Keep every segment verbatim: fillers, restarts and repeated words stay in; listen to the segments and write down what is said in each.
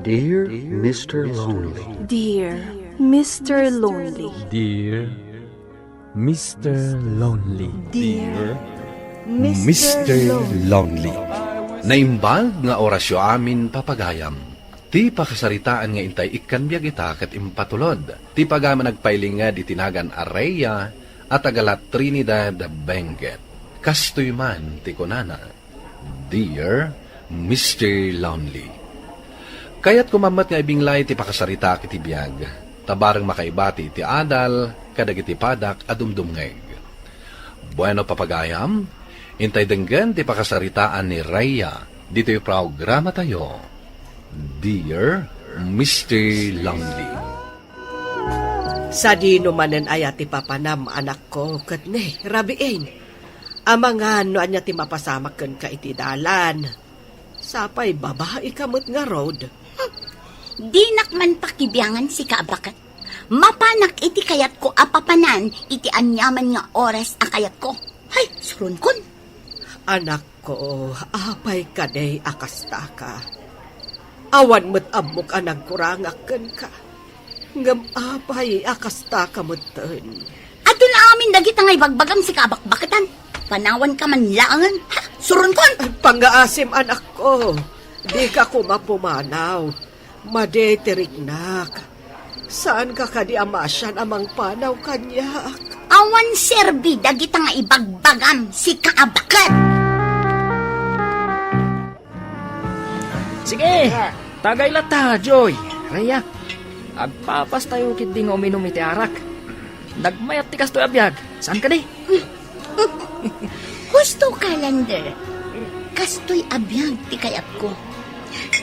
Dear Mister Lonely. Dear Mister Lonely. Dear Mister Lonely. Dear Mister Lonely. Naimbag nga orasyo amin, papagayam. Ti pakasaritaan nga intay ikkan biag ita ket impatulod ti pagayam a nagpailinged iti nagan a Rhea a taga La Trinidad, Benguet. Kastoy man ti kunana, Dear Mister Lonely. Kayatko man met nga ibinglay ti pakasaritaak iti biag, ta bareng makaibati iti adal kadagiti padak a dumdumngeg. Bueno, papagayam, intay denggen ti pakasaritaan ni Rhea ditoy programatayo, Dear Mister Lonely. Sadino manen aya ti papanam, anakko, ket ne, rabiin? Amangan no ania ti mapasamak kenka iti dalan. Sapay babaika met ngarud. Dinak man pakibiangan, sika a baket. Mapanak iti kayatko a papanan iti aniaman nga oras a kayatko. Hay, suronkon. Anakko, apay kadi a kastaka? Awan met ammok a nagkurangak kenka. Ngem apay a kastaka metten? Adun amin dagita nga ibagbagam, sika a bakbaketan. Panawanka man laengen. Ha? Suronkon! Pangngaasim, anakko. Dika koma pumanaw. Madi ti riknak. Saanka kadi a maasian a mangpanaw kaniak? Awan serbi dagita nga ibagbagam, sika a baket! Sige, tagay latta, Joy, Rhea. Agpapastayo ketdi nga uminum iti arak. Nagmayat ti kastoy a biag, saan kadi? Husto, Calendar. Kastoy a biag ti kayatko.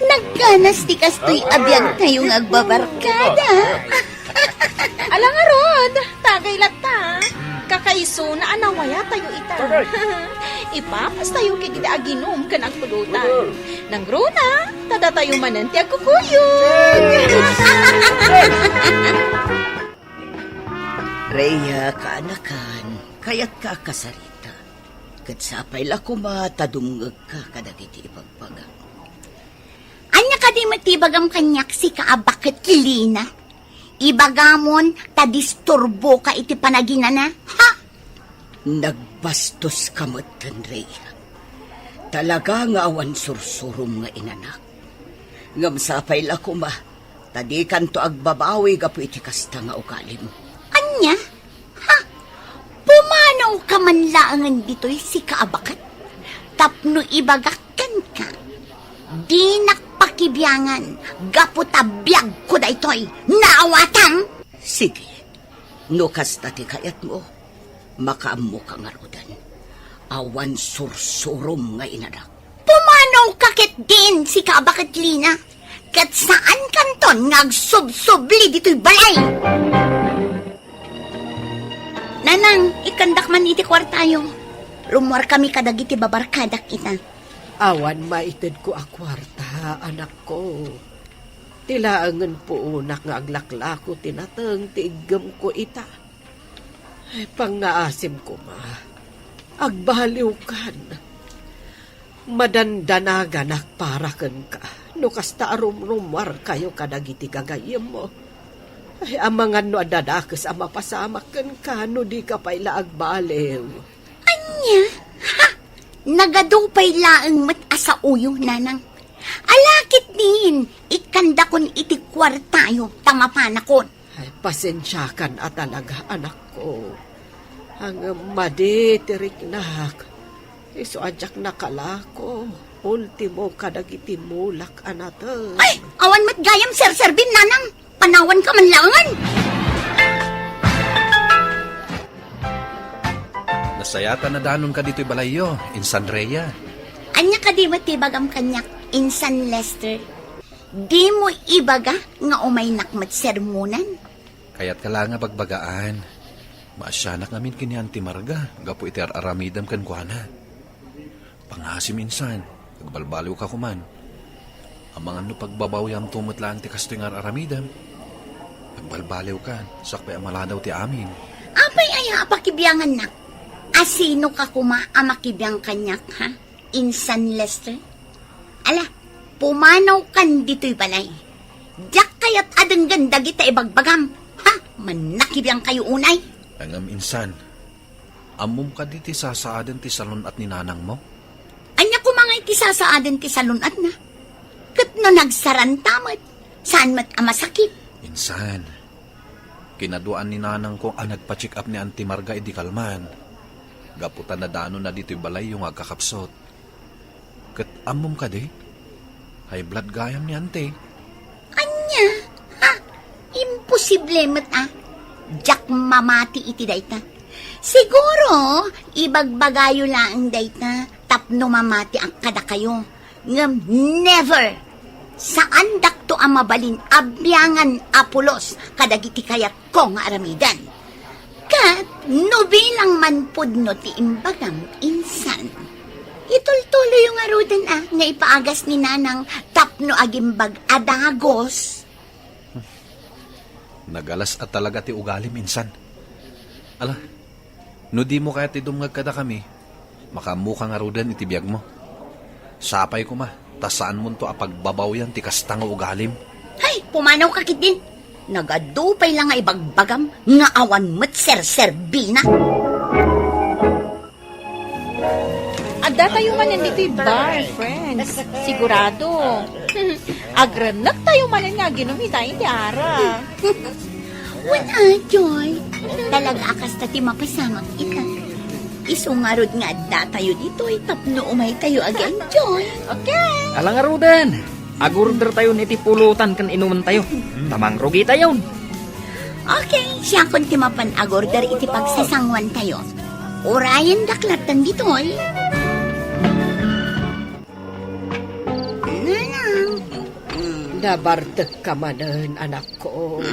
Nagganas ti kastoy a biagtayo nga agbabarkada. Ala ngarud, tagay latta. Kakaisuna a nawayatayo ita. Ipapastayo ketdi aginum ken agpulutan. Nangruna, ta datayo manen ti agkukuyog. Rhea, kaanakan, kayatka a kasarita. Ket sapay la koma ta dumngegka kadagiti ibagbagak. Ania kadi met ti ibagam kaniak, sika a baket, Lina? Ibagamon ta disturboka iti panaginana, ha? Nagbastoska metten, Rhea. Talaga nga awan sursurom nga inanak. Ngem sapay la koma ta dikanto agbabawi gapu iti kasta nga ugalim. Ania? Ha? Pumanawka man laengen ditoy, sika a baket? Tapno ibagak kenka, dinak pakibiangan gapu ta biagko daytoy. Naawatam? Sige. No kasta ti kayatmo, makaammoka ngaruden. Awan sursurom nga inanak. Pumanawka ketdin, sika a baket, Lina, ket saankanton nga agsubsubli ditoy balay. Nanang, ikkandak man iti kuartayo. Rummuarkami kadagiti babarkadak ita. Awan maitedko a kuarta, anakko. Ti laengen puonak nga aglaklako ti nateng ti iggemko ita. Ay, pangngaasim koma. Agbaliwkan. Madandanaganak para kenka no kasta a rumrummuarkayo kadagiti gagayyemmo. Ay, amangan no adda dakes a mapasamak kenka no dika pay la agbaliw. Ania? Ha? Nagadu pay laeng met a saoyo, nanang. Ala ketdin, ikkandakon iti kuartayo ta mapanakon. Ay, pasensiakan a talaga, anakko. Ngem madi ti riknak. Isu a diak nakalako. Ultimo kadagiti mulak a nateng. Ay, awan met gayam serserbim, nanang. Panawanka man laengen. Nasayaat a nadanonka ditoy balayyo, Insan Rhea. Ania kadi met ti ibagam kaniak, Insan Lester? Dimo ibaga nga umaynak met sermonan? Kayatka la nga bagbagaan. Maasianak ngamin ken ni Auntie Marga gapu iti ar-aramidem kenkuana. Pangngaasim, Insan, agbalbaliwka koman. Amangan no pagbabawiamto met laeng ti kastoy nga ar-aramidem. Agbalbaliwka, sakbay a maladaw ti amin. Apay aya a pakibiangannak? Asinoka koma a makibiang kaniak, ha? Insan Lester? Ala, pumanawkan ditoy balay. Diak kayat a denggen dagiti ibagbagam. Ha? Mannakibiangkayo unay. Ngem insan, ammom kadi ti sasaaden ti salun-at ni nanangmo? Ania koma nga iti sasaaden ti salun-atna? Ket no nagsaranta met, saan met a masakit? Insan, kinaduaan ni nanangko a nagpa-check up ni Auntie Marga idi kalman. Gapu ta nadanonna ditoy balayyo nga agkakapsut. Ket ammom kadi? High blood gayam ni Auntie. Ania? Ha? Imposible met a. Diak mamati iti dayta. Siguro, ibagbagayo laeng dayta tapno mamatiak kadakayo. Ngem never! Saandakto a mabalin a biangan a pulos kadagiti kayatko nga aramiden. Ket no bilang manpudno ti imbagam, insan, itultuloyo ngaruden a nga ipaagas ni Nanang tapno agimbag a dagos. Nagalas a talaga ti ugalim, insan. Ala, no dimo kayat ti dumngeg kadakami, makaammoka ngaruden iti biagmo. Sapay koma, ta saanmonto a pagbabawyan ti kasta nga ugalim. Hay, pumanawka ketdin. Nagadu pay la nga ibagbagam nga awan met serserbina. Adda tayo manen ditoy bar, friends. Sigurado. Agrennek tayo manen nga aginom ita iti ara. Wen a, Joy. Talaga a kasta ti mapasamak ita. Isu ngarud nga adda tayo ditoy tapno umay tayo ag-enjoy. Okay. Ala ngaruden. Agorder tayon iti pulutan ken inumen tayo. Ta mangrugi tayon. Okay, siakon ti mapan agorder iti pagsasanguan tayo. Urayendak latta ditoy. Nanang. Nabartekka manen, anakko.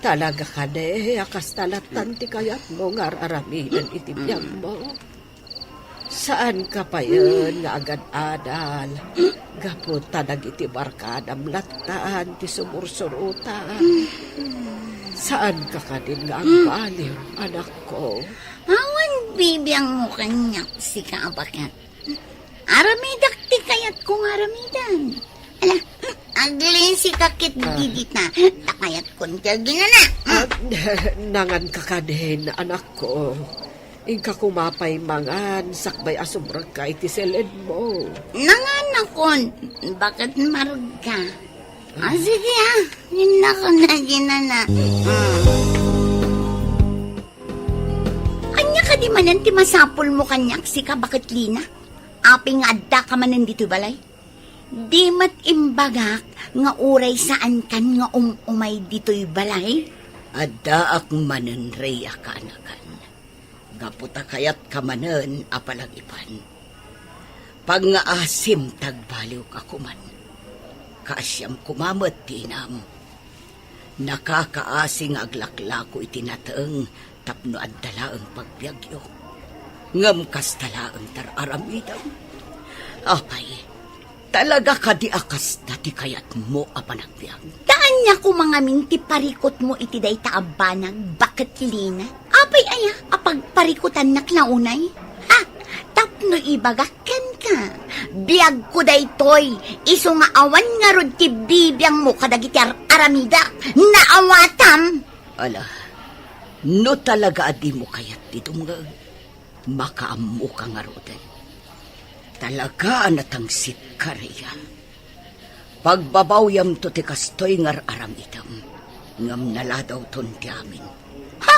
Talaga kadi a kasta lattan ti kayatmo nga ar-aramiden iti biagmo. Saanka payen nga agad-adal gapu ta dagiti barkadam lattan ti sumursurotan. Saanka kadin nga agbaliw, anakko. Awan bibiangmo kaniak, sika a baket. Aramidak ti kayatko nga aramidan. Ala, aglisi ka ket didita. Ta kayatkon ti aginana. Ah, nanganka kadin, anakko. Inka koma pay mangan, sakbay a sumrekka iti siledmo. Nanganakon, baket maragka. Ah, sige, ah. Innakon na ginana. Ah. Ania kadi manen ti masapulmo kaniak, sika, baket Lina? Apay nga addaka manen ditoy balay? Di met imbagak nga uray saankan nga um-umay ditoy balay? Addaak manen, Rhea, kaanakan. Gapu ta kayatka manen a palagipan. Pangngaasim ta agbaliwka koman. Kaasiam koma met ti inam. Nakakaasi nga aglaklako iti nateng tapno adda laeng pagbiagyo. Ngem kasta laeng ti ar-aramidem. Apay, talaga kadi a kasta ti kayatmo a panagbiag? Ta ania koma ngamin ti parikutmo iti dayta a banag, baket Lina? Apay aya a pagparikutannak la unay? Ha? Tapno ibagak kenka, biagko daytoy, isu nga awan ngarud ti bibiangmo kadagiti ar-aramidek. Naawatam! Ala, no talaga a dimo kayat ti dumngeg, makaammoka ngaruden. Talaga a natangsitka, Rhea. Pagbabawyamto ti kastoy nga ar-aramidem, ngem naladawton ti amin. Ha?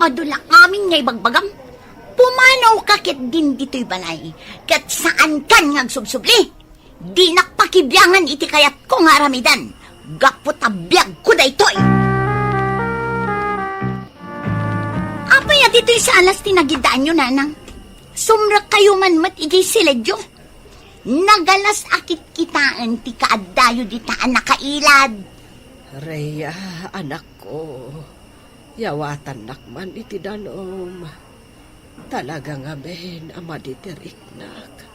Adu la amin nga ibagbagam? Pumanawka ketdin ditoy balay, ket saankan nga agsubsubli. Dinak pakibiangan iti kayatko nga aramidan, gapu ta biagko daytoy. Apay a ditoy sa alas ti nagiddaanyo, nanang? Sumrekkayo man met idiay siledyo. Nagalas a kitkitaen ti kaaddayo dita a nakailad. Rhea, anakko, yawatannak man iti danum. Talaga ngamin a madidiriknak.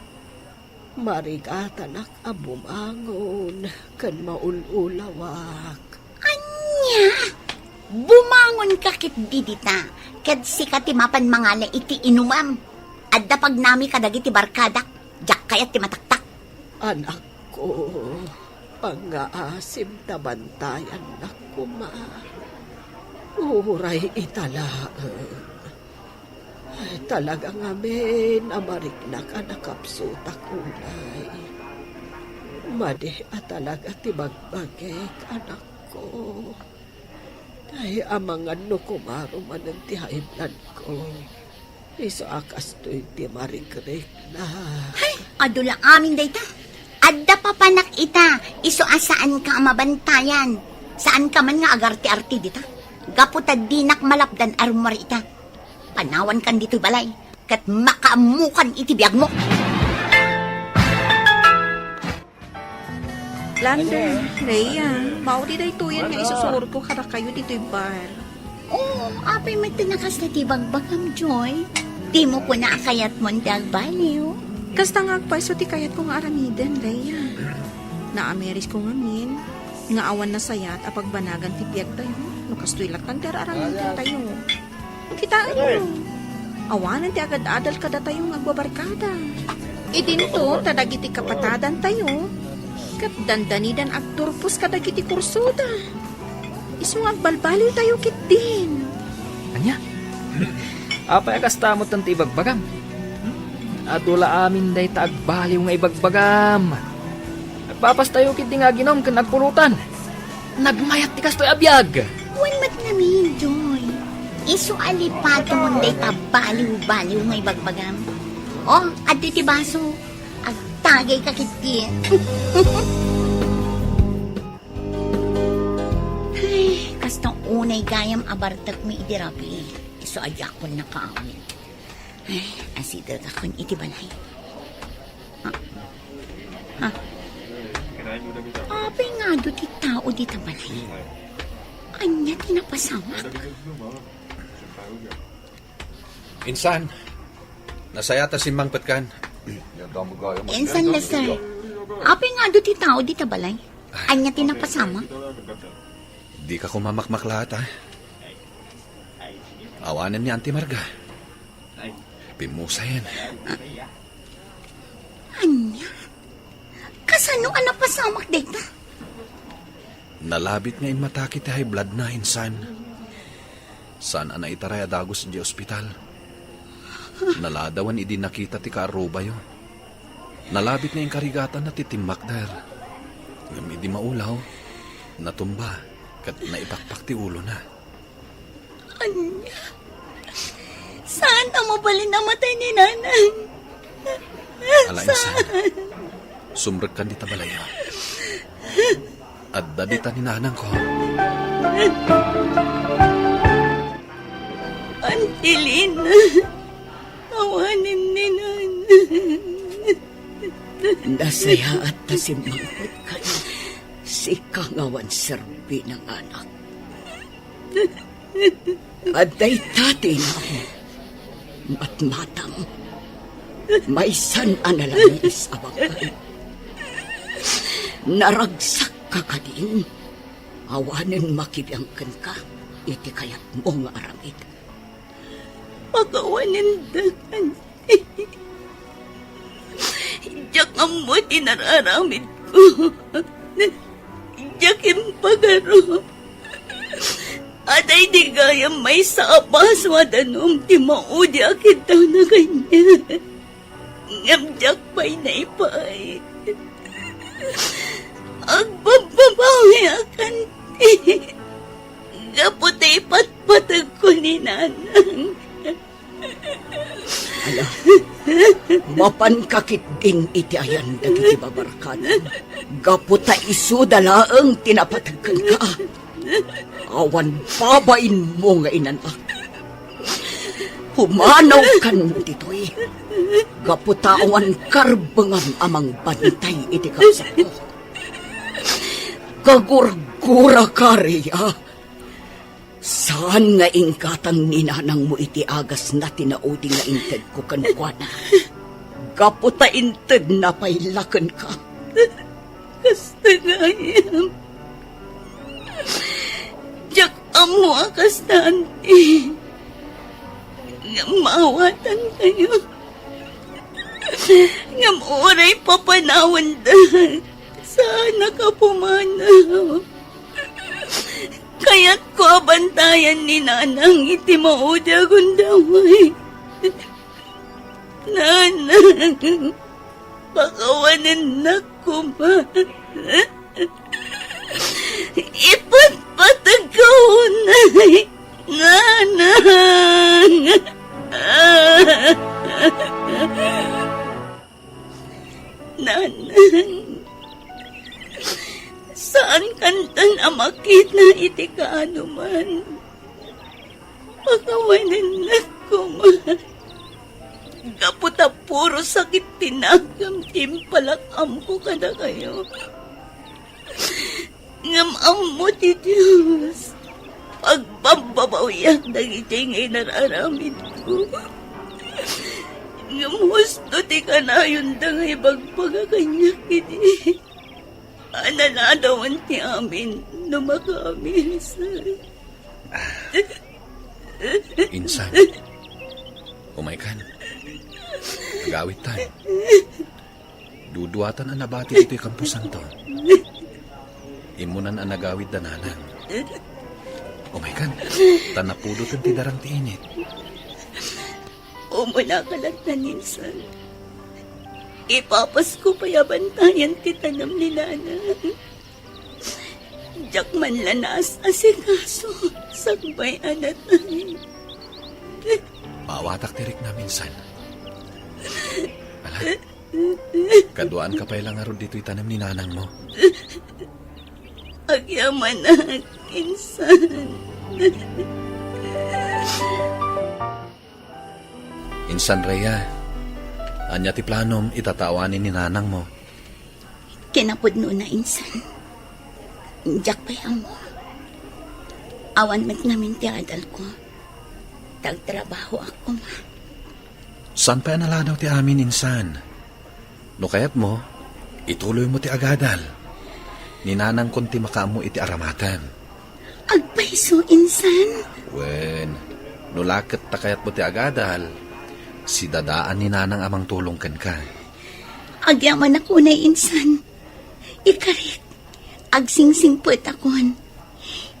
Marigatanak a bumangon ken maul-ulawak. Ania? Bumangonka ketdi dita, ket sika ti mapan mangala iti inumem. Adda pagnami kadagiti barkadak, diak kayat ti mataktak. Anakko, Pangngaasim ta bantayannak koma. Uray ita laeng. Ay, talaga ngamin a mariknak a nakapsutak unay. Madi a talaga ti bagbagik, anakko. Ay, amangan no kumaro manen ti high blood ko. Isu a kastoy ti marikrikna. Hay, adu la amin dayta. Adda papanak ita, isu a saanka a mabantayan. Saanka man nga agarti-arti dita. Gapu ta dinak malapdan a rummuar ita. Panawankan ditoy balay, ket makaammokan iti biagmo. London, Rhea, maudi daytoyen nga isusurko kadakayo ditoy bar. Oo, apay met ti nakasta ti bagbagam, Joy. Dimo kuna a kayatmon ti agbaliw. Kasta nga agpayso ti kayatko nga aramiden, Rhea. Naamiris ko ngamin nga awan nasayat a pagbanagan ti biagtayo no kastoy latta ti ar-aramidentayo. Kitaenmo, awanen ti agad-adal kadatayo nga agbabarkada. Idinto ta dagiti kapatadantayo ket dandanidan agturpos kadagiti kursoda. Isu nga agbalbaliwtayo ketdin. Ania? Apay a kasta met ti ibagbagam? Adu la amin dayta agbaliw nga ibagbagam. Agpapastayo ketdi nga aginum ken agpulotan. Nagmayat ti kastoy a biag. Wen met ngamin, Joy. Isu a lipaton dayta baliw-baliw nga ibagbagam. O, adtoy ti baso. Agtagayka ketdi. Ay, kasta unay gayam a bartekmi idi rabii. Isu a diakon nakaawid. Ay, asidergakon iti balay. Ha? Ha? Apay nga adu ti tao dita balay? Ania ti napasamak? Insan, nasayat a simmangpetkan. Insan, Lester. Apay nga adu ti tao dita balay? Ania ti napasamak? Dika koma makmaklaat, a? Awanen ni Auntie Marga. Pimmusayen. Ania? Kasano a napasamak dayta? Nalabit nga immatake ti high blood na, insan. Saan a naitaray a dagus idiay ospital. Naladawan idi nakita ti kaarrubayo. Nalabit nga inkarigatanna ti timmakder. Ngem idi maulaw, natumba ket naipakpak ti ulona. Ania? Saan a mabalin a matay ni Nanang? Ala, insan. Saan? Sumrekkan dita balay. Adda dita ni Nanangko. Auntie Lina, awanen ni Nanang. Nasayaat ta simmangpetkan. Sika nga awan serbina nga anak. Adda ita ti inam. Matmatang. Maysan a nalangis a bangkay. Naragsak ka kadin. Awanen makibiang kenka iti kayatmo nga aramid. Pakawanendak, Auntie. Diak ammo ti nararamidko. Diak impagaro. Adda idi gayam maysa a baso a danum ti maudi a kiddawna kaniak. Ngem diak pay naipaay. Agbabbabawiak, Auntie. Gapu ta ipatpategko ni Nanang. Ala, mapanka ketdin iti ayan dagiti babarkadam. Gapu ta isuda laeng ti napateg kenka. Awan babainmo nga inanak. Pumanawkan ditoy. Gapu ta awan karbengam a mangbantay iti kabsatko. Kagurguraka, Rhea. Saan nga inggatang ni nanangmo iti agasna ti naudi nga intedko kenkuana. Gapu ta intedna pay la kenka. Kasta gayam. Diak ammo a kasta, Auntie. Ngem maawatankayo. Ngem uray papanawenda. Anak a pumanaw. Kayatko a bantayan ni Nanang iti maudi a gundaway. Nanang, pakawanennak koma. Ipatpatagko unay, Nanang. Nanang, saan kantan a makita iti kaanoman. Pakawanennak koma. Gapu ta puro sakit ti nakam ti impalak-amko kadakayo. Ngem ammo ti Dios, pagbabbabawiak dagiti nga inar-aramidko. Ngem husto ti kanayonda nga ibagbaga kaniak idi a naladawan ti amin no makaamirsa. Insan, umaykan. Agawidtan. Duduatan a nabati ditoy kamposanto. Immunan a nagawid da Nanang. Umaykan, ta napudoten ti darang ti init. Umuna ka latta, Insan. Ipapasko pay a bantayan ti tanem ni Nanang. Diak man la naas-asikaso, sakbay a natay. Maawatak ti riknam, Insan. Ala, kaduaanka pay la ngarud ditoy tanem ni Nanangmo. Agyamanak, Insan. Insan Rhea, ania ti planom ita ta awanen ni Nanangmo? Kinapudnona, Insan. Diak pay ammo. Awan met ngamin ti adalko. Tagtrabahoak koma. Saan pay a naladaw ti amin, Insan? No kayatmo, ituloymo ti agadal. Ni Nanangkon ti makaammo iti aramatem. Agpayso, Insan. Wen, no la ket ta kayatmo ti agadal, sidadaan ni Nanang a mangtulong kenka. Agyamanak unay, Insan. Ikarik, agsingsingpetakon.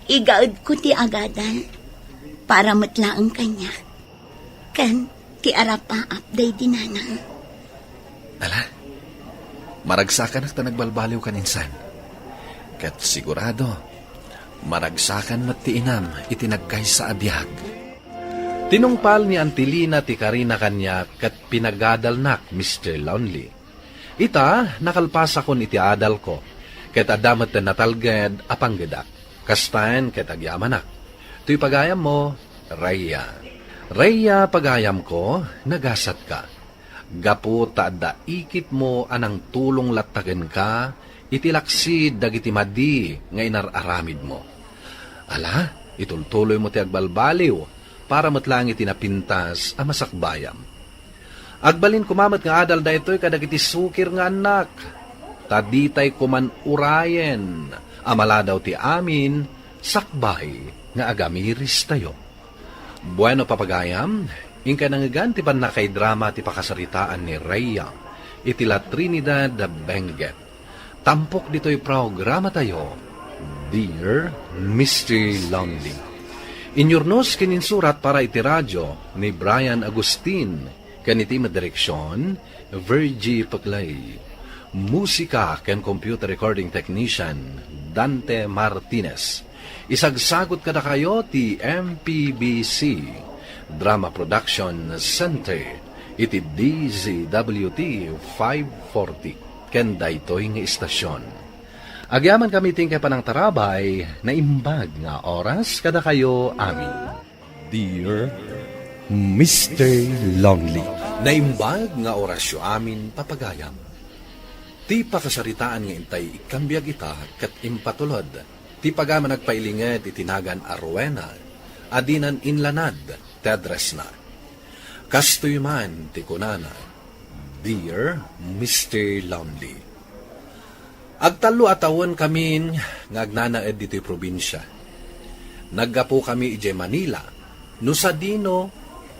Igaedko ti agadal para met laeng kaniak ken ti arapaap daydi Nanang. Ala, maragsakanak ta nagbalbaliwkan, Insan. Ket sigurado, maragsakan met ti inam iti nagkaysa a biag. Tinungpal ni Auntie Lina ti karina kaniak ket pinagadalnak, Mister Lonely. Ita, nakalpasakon iti adalko, ket adda met natalged a panggedak. Kastaen ket agyamanak. Toy pagayammo, Rhea. Rhea, pagayamko, nagasatka. Gapu ta adda ikitmo a nangtulong latta kenka iti laksid dagiti madi nga inar-aramidmo. Ala, itultuloymo ti agbalbaliw para met laeng iti napintas a masakbayam. Agbalin koma met nga adal daytoy kadagiti sukir nga annak, ta ditay koman urayen a maladaw ti amin sakbay nga agamiristayo. Bueno, papagayam, inka nangngegan ti pannakaidrama ti pakasaritaan ni Rhea iti La Trinidad Benguet. Tampok ditoy programatayo, Dear Mister Lonely. Inyurnos ken insurat para iti radio ni Brian Agustin, ken iti met direksion, Virgie Paclay. Musika ken computer recording technician, Dante Martinez. Isagsagut kadakayo ti M P B C Drama Production Center iti D Z W T five forty ken daytoy nga istasion. Agyamankami ti inkay panangtarabay, naimbag nga oras kadakayo amin. Dear Mister Lonely. Naimbag nga orasyo amin, papagayam. Ti pakasaritaan nga intay ikkambiag ita ket impatulod ti pagayam a nagpailinged iti nagan a Rowena a dinan inlanad ti addressna. Kastoy man ti kunana, Dear Mister Lonely. Agtallo a tawen kamin nga agnanaed ditoy probinsia. Naggapu kami idiay Manila, no sadino,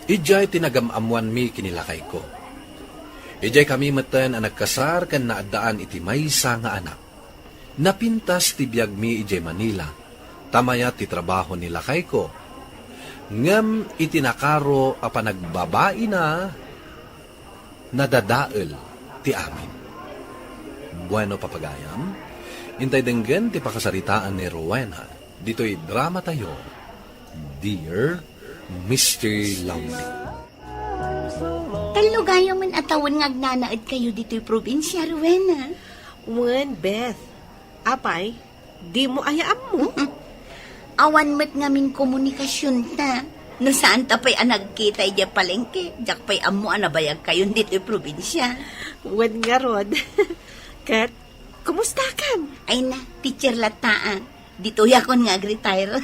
idiay ti nagam-ammoanmi ken ni lakayko. Idiay kami metten a nagkasar ken naaddaan iti maysa nga anak. Napintas ti biagmi idiay Manila, ta mayat ti trabaho ni lakayko. Ngem iti nakaro a panagbabaina, nadadael ti amin. Bueno, papagayam, intay denggen ti pakasaritaan ni Rowena ditoy drama tayo, Dear Mister Lonely. Tallo gayamen a tawen nga agnanaed kayo ditoy probinsia, Rowena. Wen, Beth. Apay, dimo aya ammo? Awan met ngamin komunikasionta. No saanta pay a nagkita idiay palengke, diak pay ammo a nabayagkayon ditoy probinsia. Wen ngarud. Ket, kumustakan? Ay na, teacher latta, ah. Ditoyakon nga ag-retire.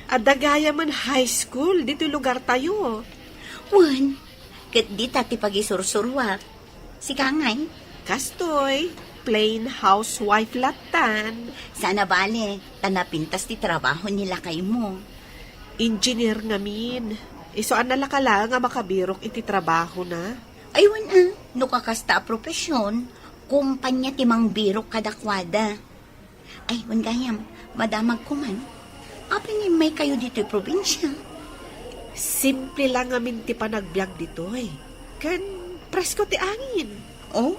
Adda gayamen high school ditoy lugartayo. Wen, ket dita ti pagisursuruak. Sika ngay? Kastoy, plain housewife lattan. Saan a bale, ta napintas ti trabaho ni lakaymo. Engineer ngamin. Isu a nalaka laeng a makabirok iti trabahona. Ay, wen a, no kakasta a profesyon, kumpanya ti mangbirok kadakuada. Ay, wen gayam, madamagko man. Apay nga immaykayo ditoy probinsia? Simple lang ngamin ti panagbiag ditoy. Ken presko ti angin. Oh?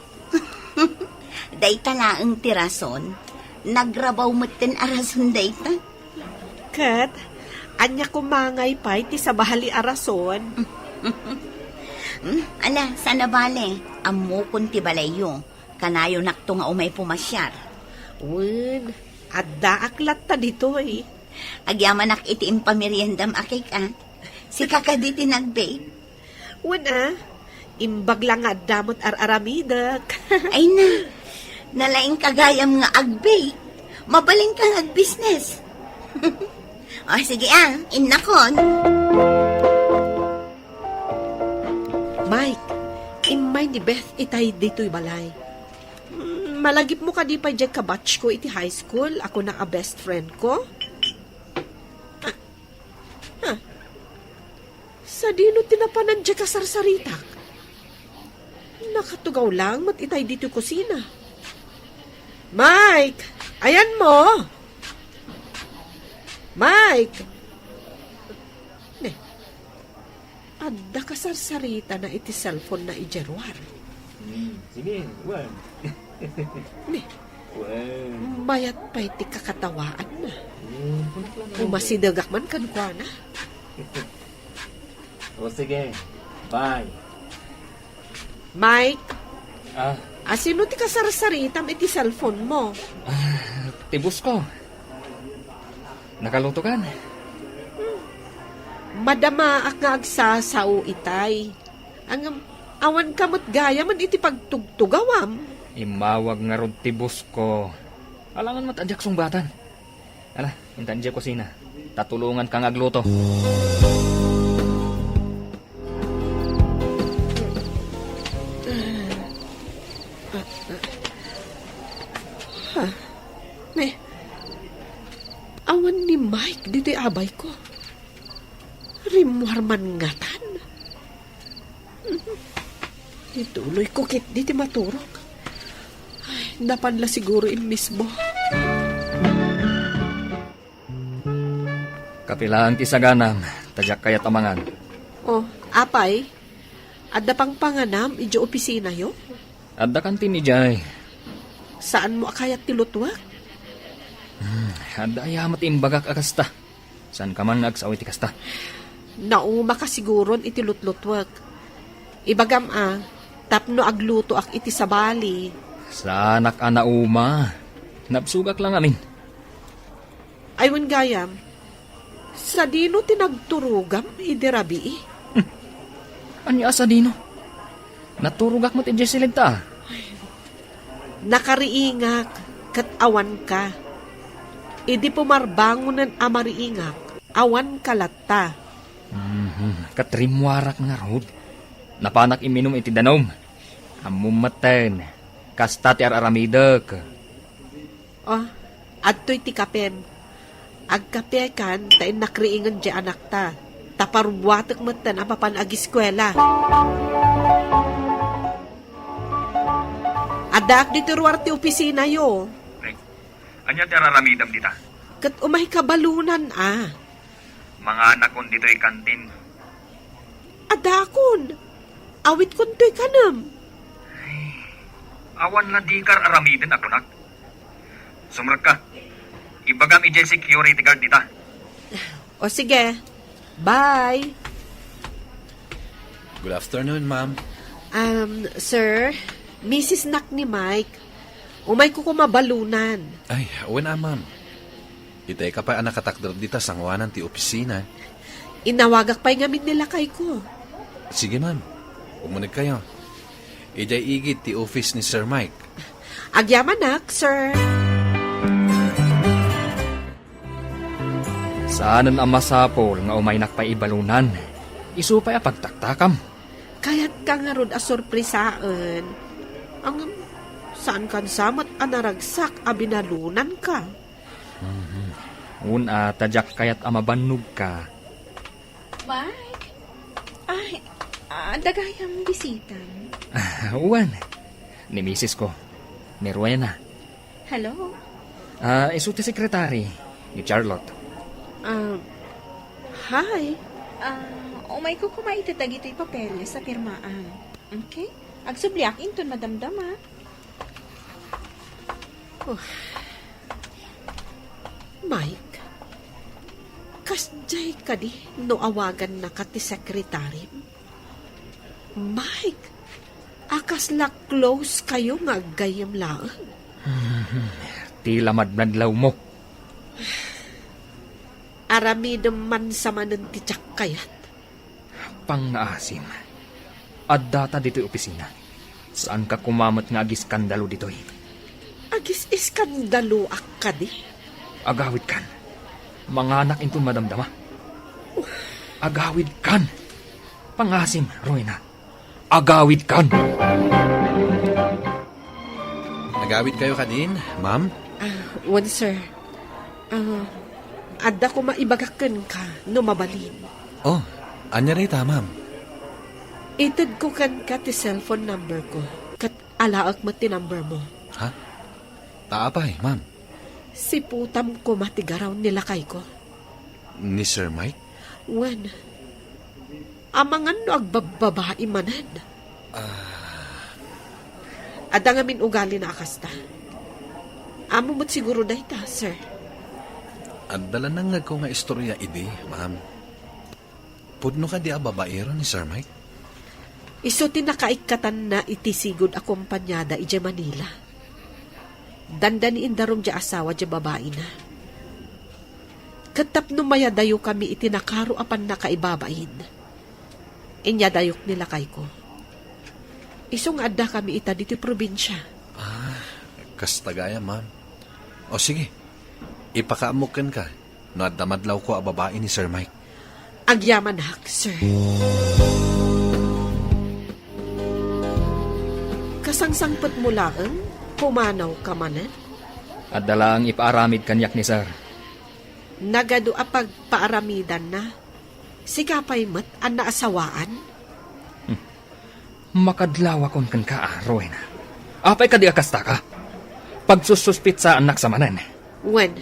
Dayta laeng ti rason. Nagrabaw metten a rason dayta. Ket, ania koma ngay pay ti sabali a rason? Hmm, ala, saan a bale, ammokon ti balayyo. Kanayonakto nga umay pumasiar. Wen, addaak latta ditoy. Agyamanak iti impameriendam a cake, ah. Sika kadi ti nag-bake? Wen, ah. Imbag la nga adda met ar-aramidek. Ay na, nalaing ka gayam nga ag-bake. Mabalin ka nga ag-business. O, sige, ah. Innakon. Mike, immay ni Beth itay ditoy balay. Mm, malagipmo kadi pay diay kabatch ko iti high school, a kuna a best friend ko? Ah, ah. Sadino ti napanan diay kasarsaritak? Nakatugaw lang met itay ditoy kusina. Mike, ayanmo? Mike! Ne, adda kasarsaritana iti cellphone-na idiay ruar. Hmm, sige, wen. Ne, wen. Mayat pay ti kakatawaanna. Hmm, kunak lang. Umasidegak man kenkuana. O sige, bye. Mike? Ah. Asino ti kasarsaritam iti cellphone-mo? Ah, ti boss ko. Nakalutokan. Hmm. Madamaak nga agsasao itay. Ngem, awan ka met gayamen iti pagtugtugawam. Immawag ngarud ti boss ko. Alangan met a diak sungbatan. Ala, intan diay kusina. Ta tulonganka nga agluto. Ha? Ne, awan ni Mike ditoy abayko. Rimmuar man ngatan. Ituloyko ketdi ti maturog. Ay, napan la siguro immismo. Kape laeng ti saganam, ta diak kayat a mangan. Oh, apay, adda pangpanganam idiay opisinayo? Adda kantin idiay. Saanmo a kayat ti lutuek? Hmm, adda aya met imbagak a kasta. Saanka man nga agsao iti kasta? Naumaka siguron iti lutlutuek. Ibagam a, tapno aglutoak iti sabali. Saanak a nauma. Nabsogak la ngamin. Ay, wen gayam, sadino ti nagturogam idi rabii? Hmm. Ania a sadino? Naturogak met idiay siled ta. Nakariingak ket awanka. Idi pumarbangonen a mariingak, awanka latta. Mhm. Ket rimmuarak ngarud. Napanak imminum iti danum. Ammom metten, kasta ti ar-aramidek. Oh, adtoy ti kapem. Agkapekan ta innak riingen diay anakta. Ta parubbuatek metten a mapan agiskuela. Addaak ditoy ruar ti opisinayo. Ania ti araramidem dita? Ket umayka balunan a. Manganakon ditoy kantin. Adakon. Awitkon toy kanem. Awan la dika aramiden a kunak. Sumrekka. Ibagam idiay security guard dita. O sige. Bye. Good afternoon, ma'am. Um, sir, misis nak ni Mike. Umayko koma balunan. Ay, wen a, ma'am. Itay ka pay a nakatakder dita sangoanan ti opisina. Inawagak pay ngamin ni lakayko. Sige, ma'am. Umuneg kayo. Idiay igid ti office ni Sir Mike. Agyamanak, sir. Saanen a masapul nga umaynak pay ibalunan. Isu pay a pagtaktakam. Kayatka ngarud a sorpresaen. Ngem, saankan sa met a naragsak a binalunanka. Mhm. Wen a, ta diak kayat a mabannogka. Mike? Ay, adda gayam bisitam. Wen, ni misis ko, ni Rowena. Hello? Ah, isu ti sekretary ni Charlotte. Ah, hi. Ah, umayko koma iti dagitoy papeles a pirmaam. Okay? Agsubliak inton madamdama. Oh. Mike, kasdiay kadi no awagannaka ti sekretary? Mike, a kasla close kayo nga aggayyem laeng. Ti la madmadlawmo. Aramidem man sa manen ti diak kayat. Pangngaasim. Addata ditoy opisina. Saanka koma met nga agiskandalo ditoy. Agis-iskandaloak kadi? Agawidkan. Manganak inton madamdama. Agawidkan. Pangngaasim, Rowena. Agawidkan. Agawid kayo kadin, ma'am? Ah, wen, sir. Ah, adda koma ibagak kenka no mabalin. Oh, ania dayta, ma'am? Itedko kenka ti cellphone number ko, ket alaek met ti number mo. Ha? Ta apay, ma'am? Siputam koma ti garaw ni lakayko. Ni Sir Mike? Wen. Amangan no agbabbabai manen. Ah. Adda ngamin ugalina a kasta. Ammom met siguro dayta, sir. Adda la nangngegko nga istoria idi, ma'am. Pudno kadi a babaero ni Sir Mike? Isu ti nakaikkatanna iti sigud a kompaniada idiay Manila. Dandani indarum ti asawa ti babaina. Ket tapno mayadayo kami iti nakaro a pannakaibabain, inyadayok ni lakayko. Isu nga adda kami ita ditoy probinsia. Ah, kasta gayam, ma'am. O sige, ipakaammok kenka no adda madlawko a babai ni Sir Mike. Agyamanak, sir. Kasangsangpetmo laeng, pumanawka manen? Adda laeng ipaaramid kaniak ni sir. Nagadu a pagpaaramidanna, sika pay met a naasawaan? Hmm. Makadlawakon kenka, a, Rowena. Apay kadi a kastaka? Pagsussuspitsaannak sa manen. Wen,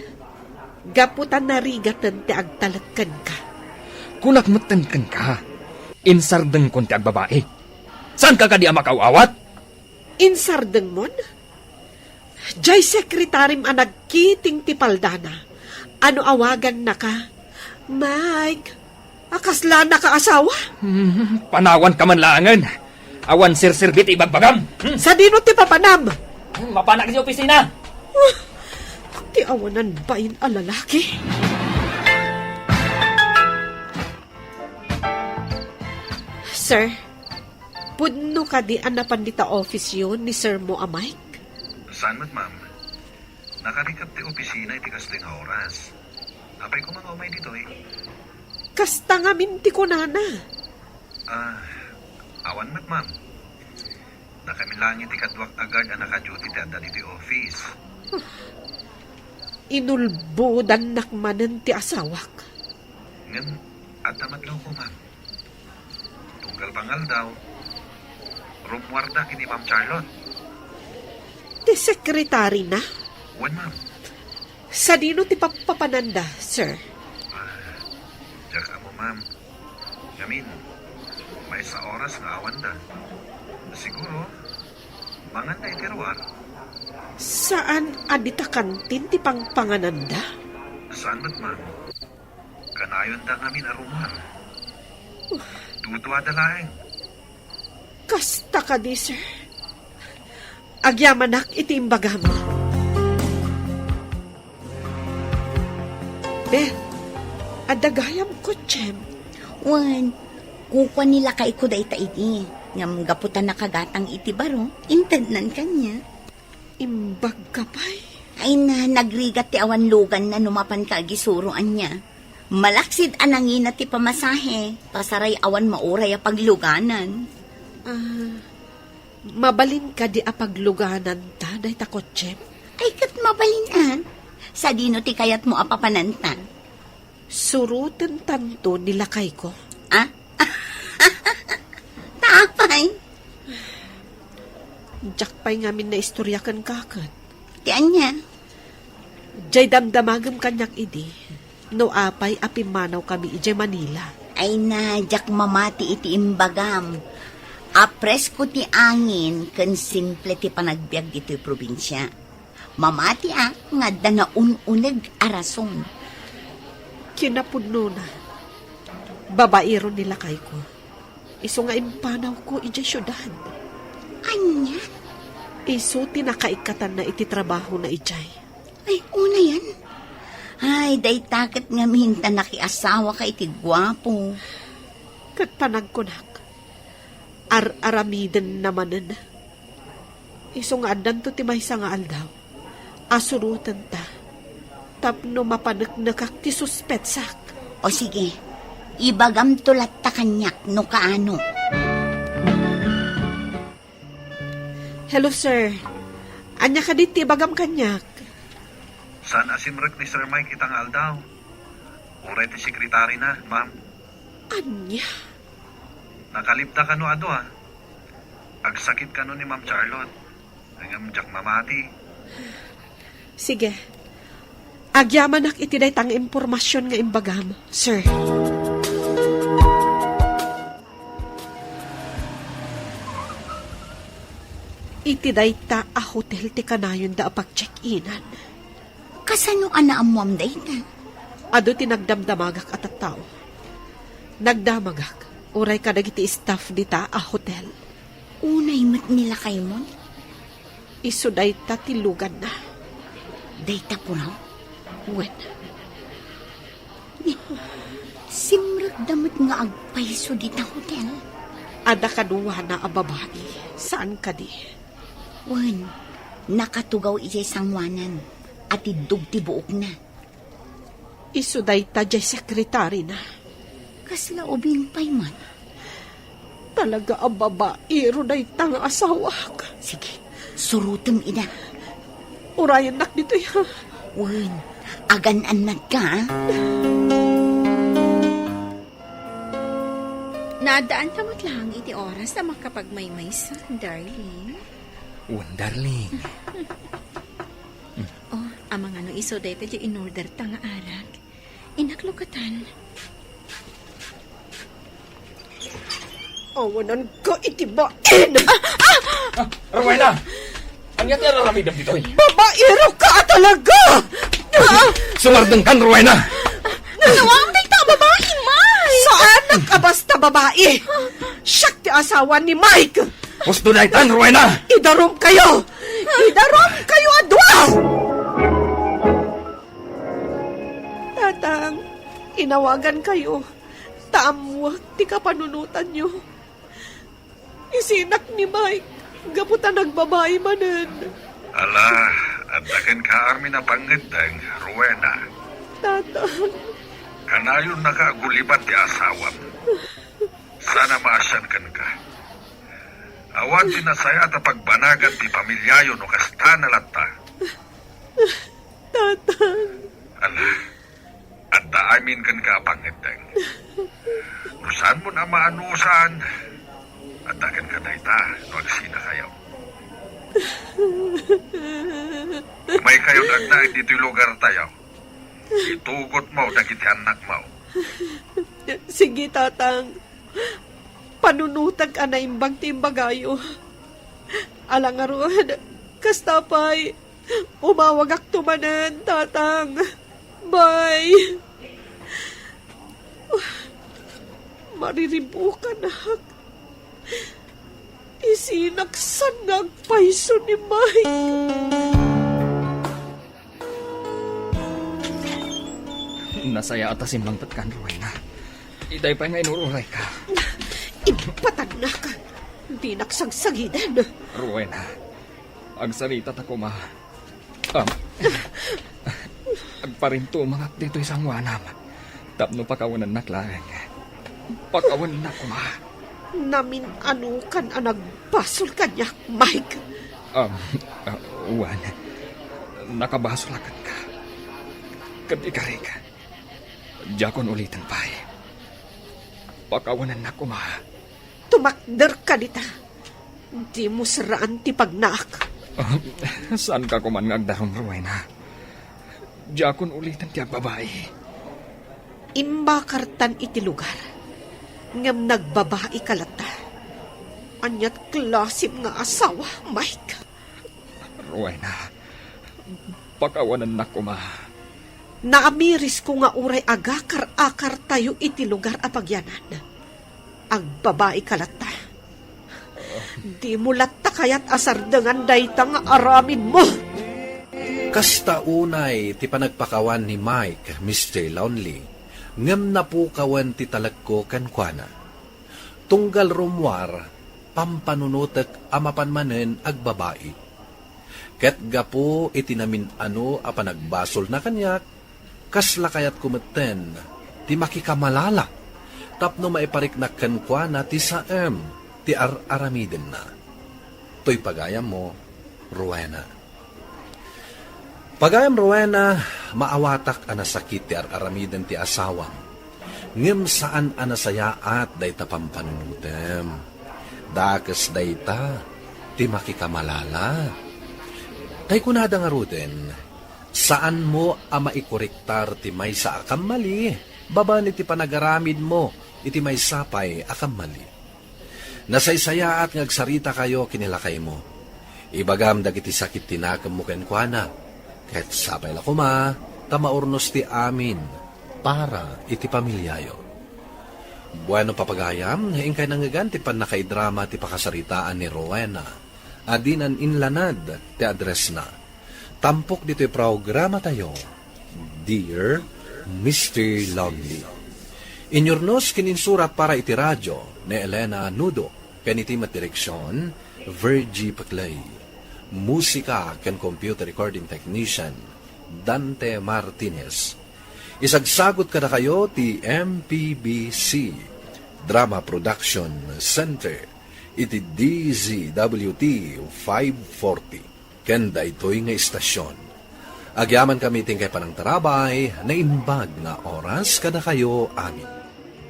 gapu ta narigaten ti agtalek kenka. Kunak metten kenka, insardengkon ti agbabai. Saanka kadi a makaaw-awat? Insardengmon? Jay sekretarim a nagkiting ti paldana. Ano awagannaka? Mike, a kasla naka asawa? Hmm, panawanka man laengen. Awan serserbi ti ibagbagam. Hmm. Sadino ti papanam? Hmm, mapanak iti opisina. Ah, ti awanan bain a lalaki. Sir, pudno kadi a napan dita office-yo ni sir mo a Mike? Saan met, ma'am? Nakarikep ti opisina iti kastoy nga oras. Apay koma nga umay ditoy? Kasta ngamin ti kunana. Ah, awan met, ma'am. Nakamilangi ti kaduak a guard a naka-duty ti adda ditoy office. Inulbodannak manen ti asawak. Ngem adda madlawko, ma'am. Tunggal pangaldaw, rummuarda ken ni Ma'am Charlotte. Sekretary na? Wen, ma'am. Sadino ti papapananda, sir? Ah, diak ammo, ma'am. Ngamin, maysa oras nga awanda. Siguro, manganda iti ruar. Saan a dita kantin ti pangpangananda? Saan met, ma'am. Kanayonda ngamin a rumuar. Duduada laeng. Kasta kadi, sir? Agyamanak iti imbagam. Beth, adda gayam kotsem? Wen, kukua ni lakayko dayta idi. Ngem gapu ta nakagatang iti baro, intednan kaniak. Imbagka pay? Ay na, nagrigat ti awan luganna no mapanka agisuro ania. Malaksid a nangina ti pamasahe, pasaray awan mauray a pagluganan. Ah, mabalin kadi a paglugananta dayta kotsem? Ay, ket mabalin a. Sadino ti kayatmo a papananta? Surotentanto ni lakayko. Ah? Apay? Diak pay ngamin naistorya kenka ket. Ti ania? Jay damdamagem kaniak idi no apay a pimmanawkami idiay Manila. Ay na, diak mamati iti imbagam. Apresko ti angin ken simple ti panagbiag ditoy probinsia. Mamati a nga adda naun-uneg a rason. Kinapudnona, babaero ni lakayko. Isu nga impanawko idiay siudad. Ania? Isu ti nakaikkatanna iti trabahona idiay. Ay, unayen. Ay, dayta ket ngamin ta nakiasawaka iti guapo. Ket panagkunak, ar-aramidenna manen. Isu nga addanto ti maysa nga aldaw a surotenta tapno mapaneknekak ti suspetsak. O sige, ibagamto latta kaniak no kaano. Hello, sir. Ania kadi ti ibagam kaniak? Saan a simrek ni Sir Mike ita nga aldaw? Uray ti sekretary na, ma'am. Ania? Nakalibda kano a dua? Agsakit kano ni Ma'am Charlotte? Ngem diak mamati. Sige. Agyamanak iti dayta nga impormasion nga imbagam, sir. Iti dayta a hotel ti kanayonda a pag-check-inan. Kasano a naammuam dayta? Adu ti nagdamdamagak a tattao. Nagdamagak, uray kadagiti staff dita a hotel. Unay met ni lakaymo? Isu dayta ti luganna. Dayta puraw? Wen. Ni, simrekda met nga agpayso dita hotel? Adda kaduana a babai, saan kadi? Wen, nakatugaw idiay sangoanan, atiddog ti buokna. Isu dayta diay sekretarina. Kasla ubing pay man. Talaga a babaero dayta nga asawak. Sige, surotem ida. Urayennak ditoy, ha? Wen, agan-annadka, a? Naaddaanka met laeng iti oras a makapagmaymaysa, darling. Wen, darling. Oh, amangan no isu dayta diay in-orderta nga arak. Innak lukatan. Awananka iti bain! Ah, Rowena! Ania ti ar-aramidem ditoy? Babaeroka a talaga! Sumardengkan, Rowena! Nalawang dayta a babai, Mike! Saanak a basta babai! Siak ti asawa ni Mike! Husto daytan, Rowena! Idarumkayo! Idarumkayo a dua! Tatang, inawagankayo, ta ammoak ti kapanunotanyo. Isinak ni Mike, gapu ta nagbabai manen. Ala, adda kenka amin a pangngeddeng, Rowena. Tatang. Kanayonnaka a gulibat ti asawam. Saan a maasian kenka. Awan ti nasayaat a pagbanagan ti pamiliayo no kasta na latta. Tatang. Ala, adda amin kenka a pangngeddeng. No saanmon a maanusan, adda kenka dayta no agsinakayo. Umaykayon agnaed ditoy lugartayo. Itugotmo dagiti annakmo. Sige, Tatang. Panunotek a naimbag ti imbagayo. Ala ngarud, kasta pay, umawagakto manen, Tatang. Bye. Mariribukanak. Isinak saan nga agpayso ni Mike. Nasayaat a simmangpetkan, Rowena. Itay pay nga inururayka. Impatagnak. Dinak sagsagiden. Rowena, agsarita ta koma. Ah, agparintumangak ditoy sangoanam tapno pakawanennak laeng. Pakawanennak koma. Namin-anokan a nagbasol kaniak, Mike. Um, ah, wen, nakabasolak kenka. Ket ikarik, diakon uliten pay. Pakawanennak koma. Tumakderka dita. Dimo serraan ti pagnaak. Ah, saanka koman nga agdarum, Rowena. Diakon uliten ti agbabai. Imbakartan iti lugar, ngem nagbabaika latta. Aniat klasim nga asawa, Mike? Rowena, pakawanennak koma. Naamirisko nga uray agakar-akartayo iti lugar a pagyanan, agbabaika latta. Dimo latta kayat a sardengan dayta nga aramidmo. Kasta unay ti panagpakawan ni Mike, Mister Lonely, ngem napukawen ti talekko kenkuana. Tunggal rummuar, pampanunotek a mapan manen agbabai. Ket gapu iti namin-ano a panagbasolna kaniak, kasla kayatko metten ti makikamalala tapno maipariknak kenkuana ti saem ti ar-aramidenna. Toy pagayammo, Rowena. Pagayam, Rowena, maawatak a nasakit ti ar-aramiden ti asawam, ngem saan a nasayaat dayta pampanunotem. Dakes dayta ti makikamalala. Tay kunada ngaruden, saanmo a maikorektar ti maysa a kammali babaen iti panagaramidmo iti maysa pay a kammali. Nasaysayaat nga agsaritakayo ken ni lakaymo. Ibagam dagiti sakit ti nakemmo kenkuana, ket sapay la koma ta maurnos ti amin para iti pamiliayo. Bueno, papagayam, inkay nangngegan ti pannakaidrama ti pakasaritaan ni Rowena a dinan inlanad ti addressna. Tampok ditoy programatayo, Dear Mister Lonely. Inyurnos ken insurat para iti radio ni Elena Nudo ken iti met direksion, Virgie Paclay. Musika ken computer recording technician, Dante Martinez. Isagsagot kadakayo ti M P B C Drama Production Center iti D Z W T five forty. Ken daytoy nga istasion, agyamankami iti inkay panangtarabay, naimbag nga oras kadakayo amin.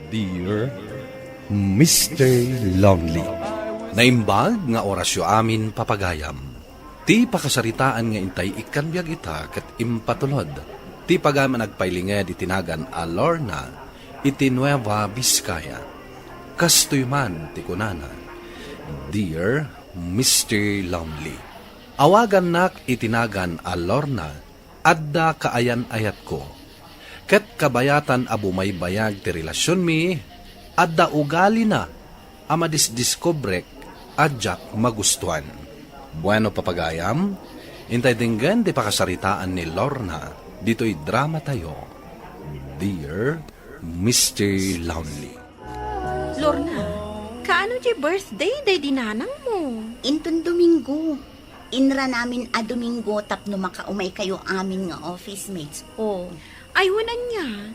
Dear Mister Lonely. Naimbag nga orasyo amin, papagayam. Ti pakasaritaan nga intay ikkan biag ita ket impatulod ti pagayam a nagpailinged iti nagan a Lorna iti Nueva Vizcaya. Kastoy man ti kunana, Dear Mister Lonely. Awagannak iti nagan a Lorna, adda kaayan-ayatko. Ket kabayatan a bumaybayag ti relasionmi, adda ugalina a madisdiskubrek a diak magustuan. Bueno, papagayam, intay denggen ti pakasaritaan ni Lorna ditoy dramatayo, Dear Mister Lonely. Lorna, kaano ti birthday daydi nanangmo? Inton Domingo. Inranamin a Domingo tapno makaumay kayo amin nga office mates ko. Ay, wen ania?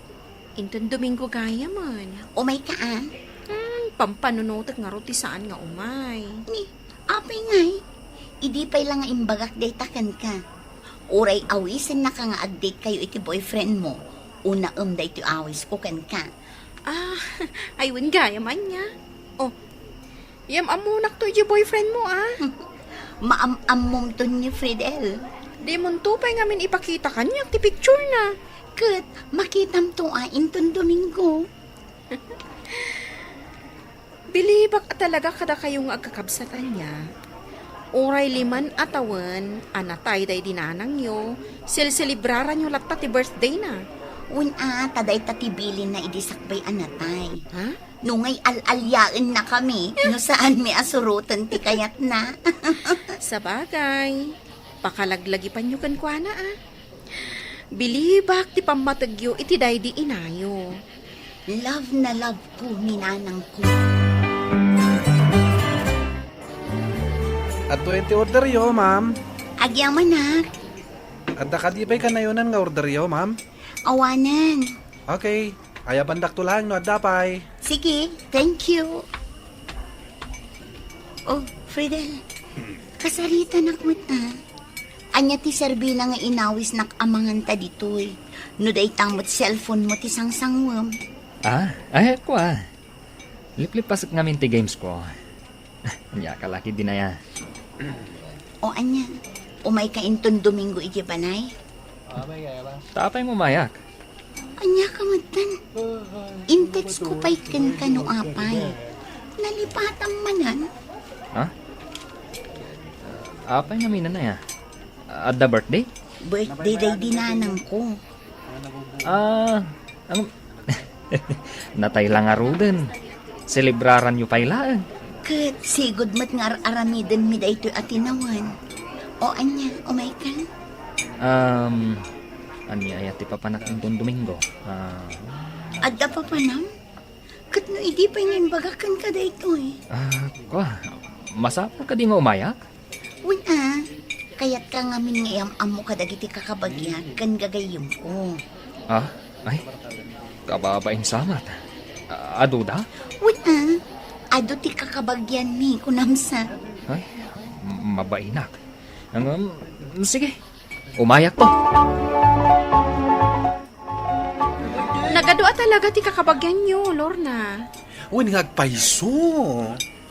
Inton Domingo gayamen. Umay ka, ah? Hmm, pampanunotek ngarud ti saan nga umay. Ni, apay ngay? Idi pay la nga imbagak dayta kenka. Uray awisennaka nga ag-date kayo iti boyfriend mo. Unaem daytoy awis ko kenka. Ah, ay, wen gayam ania. Oh, yam-ammonak to iti boyfriend mo, ah. Maam-ammomton ni Fridel. Dimonto pay ngamin ipakita kaniak ti picture na. Ket makitamto a inton Domingo. Bilibak a talaga kadakayo nga agkakabsat ania. Uray liman a tawen a natay daydi nanangyo, selselebraranyo latta ti birthday na. Wen a, ta dayta ti bilinna idi sakbay a natay. Ha? No ngay al-aliaenna kami, no saanmi a suroten ti kayatna. Sabagay, pakalaglagipanyo kenkuana, a. Bilibak ti pammategyo iti daydi inayo. Love na love ko ni nanangko. Adtoyen ti orderyo, ma'am. Agyamanak. Adda kadi pay kanayonan nga orderyo, ma'am? Awanen. Okay. Ayabandakto laeng no adda pay. Sige, thank you. Oh, Fridel, kasaritanak met a. Ania ti serbina nga inawisnak a manganta ditoy? No dayta met cellphone mo ti sangsangwem. Ah, ay, kua. Liplipasek ngamin ti games ko. Ania ka laki dinaya. O ania, umayka inton Domingo iti balay? Ta apay mo mayak? Ania ka metten? In-text ko pay kenka no apay. Nalipatam manen? Ha? Apay ngamin a naya? Adda birthday? Birthday daydi nanangko. Ah, ang natay la ngaruden. Selebraranyo pay laeng. Ket sigud met nga ar-aramidenmi daytoy a tinawen. O ania, umayka? Um, ania aya ti papanak inton Domingo? Ah. Adda papanam? Ket no idi pay nga imbagak kenka daytoy? Ah, kua, masapul kadi nga umayak? Wen a, kayatka ngamin nga iyam-ammo kadagiti kakabagiak ken gagayyemko. Ah, ay, kababain sa met. Ah, aduda? Wen a, adu ti kakabagianmi, kunam sa. Ay, m-, mabainak. Ngem, sige, umayakto. Nagadu a talaga ti kakabagianyo, Lorna. Wen nga agpayso.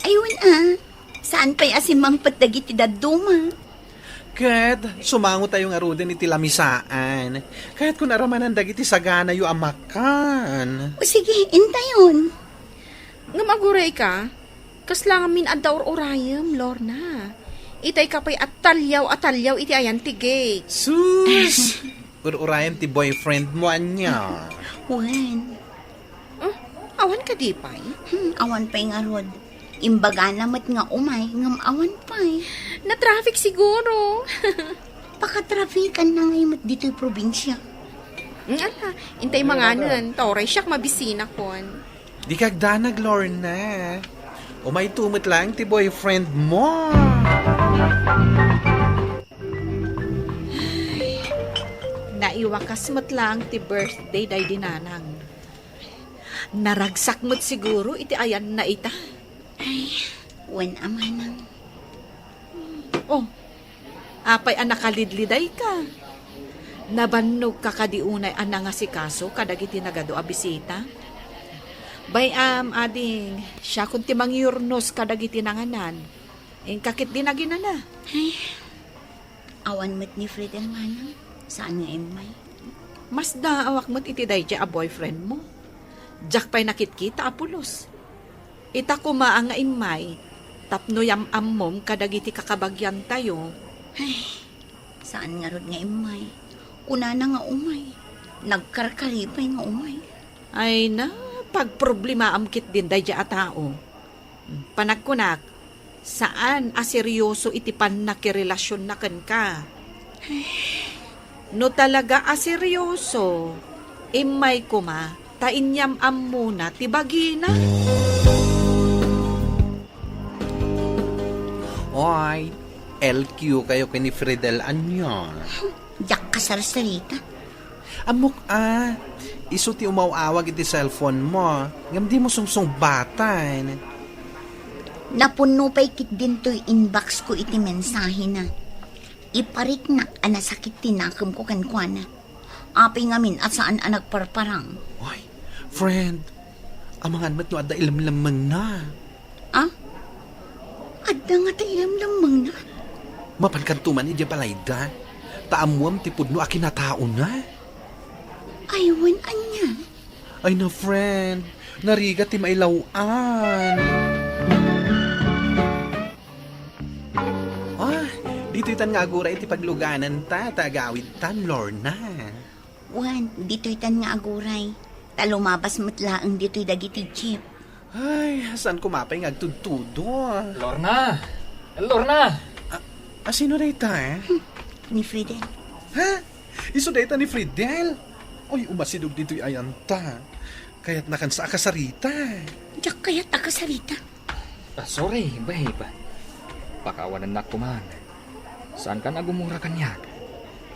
Ay, wen a. Saan pay a simmangpet dagiti dadduma? Ket sumangotayo ngaruden iti lamisaan. Kayatko nga aramanan dagiti saganayo a makan. O sige, intayon. Ngem agurayka, kasla ngamin adda ur-urayem, Lorna. Itayka pay a taliaw a taliaw iti ayan ti gate. Sus! Ur-urayem ti boyfriend mo, ania? Wen. Hmm, awan kadi pay? Hmm, awan pay ngarud. Imbagana met nga umay, ngem awan pay. Na-traffic siguro. Pakatrafikan na ngay met ditoy probinsia. Hmm, ala, intay manganen, ta uray siak mabisinakon. Dika agdanag, Lorna. Umayto met laeng ti boyfriend mo. Naiwakas met laeng ti birthday daydi nanang. Naragsak met siguro iti ayanna ita. Ay, wen a manang. Oh, apay a nakalidlidayka? Nabannogka kadi unay a nangasikaso kadagiti nagadu a bisita? Bay-am, ading, siakon ti mangyurnos kadagiti nanganan. Inka ketdi naginana. Ay, awan met ni Fred el manang. Saan nga immay? Masdaawak met iti daydiay a boyfriend mo. Diak pay nakitkita a pulos. Ita koma a nga immay tapno yam-ammom kadagiti kakabagiantayo. Ay, saan ngarud nga immay? Kunana nga umay. Nagkarkari pay nga umay. Ay na, pagproblemaam ketdin daydiay a tao. Panagkunak, saan a seryoso iti pannakirelasionna kenka. No talaga a seryoso, immay koma ta inyam-ammona ti bagina. Oy, L Q kayo ken ni Fred el ania? Diak kasarsarita. Ammok a, isu ti umaw-awag iti cellphone mo, ngem dimo sungsungbatan. Napunno pay ketdin toy inbox ko iti mensahena. Ipariknak a nasakit ti nakemko kenkuana. Apay ngamin a saan a nagparparang? Oy, friend, amangan met no adda ilemlemmengna. Ah? Adda ngata ilemlemmengna? Mapankanto man idiay balayda. Ta ammoam ti pudno a kinataona. Ay, wen, ania? Ay na, friend, narigat ti mailaw-an. Ah, ditoytan nga aguray iti paglugananta, ta agawidtan, Lorna. Wen, ditoytan nga aguray. Ta lumabas met laeng ditoy dagiti jeep. Ay, saan ko mapay nga agtudtudo? Lorna! Lorna! A-, asino dayta, eh? Hmm, ni Fridel. Ha? Isu dayta ni Fridel? Oy, umasidog ditoy ayanta. Kayatnakansa a kasarita. Diak kayat a kasarita. Ah, sorry, babe. Pakawanennak koman. Saankan a gumura kaniak.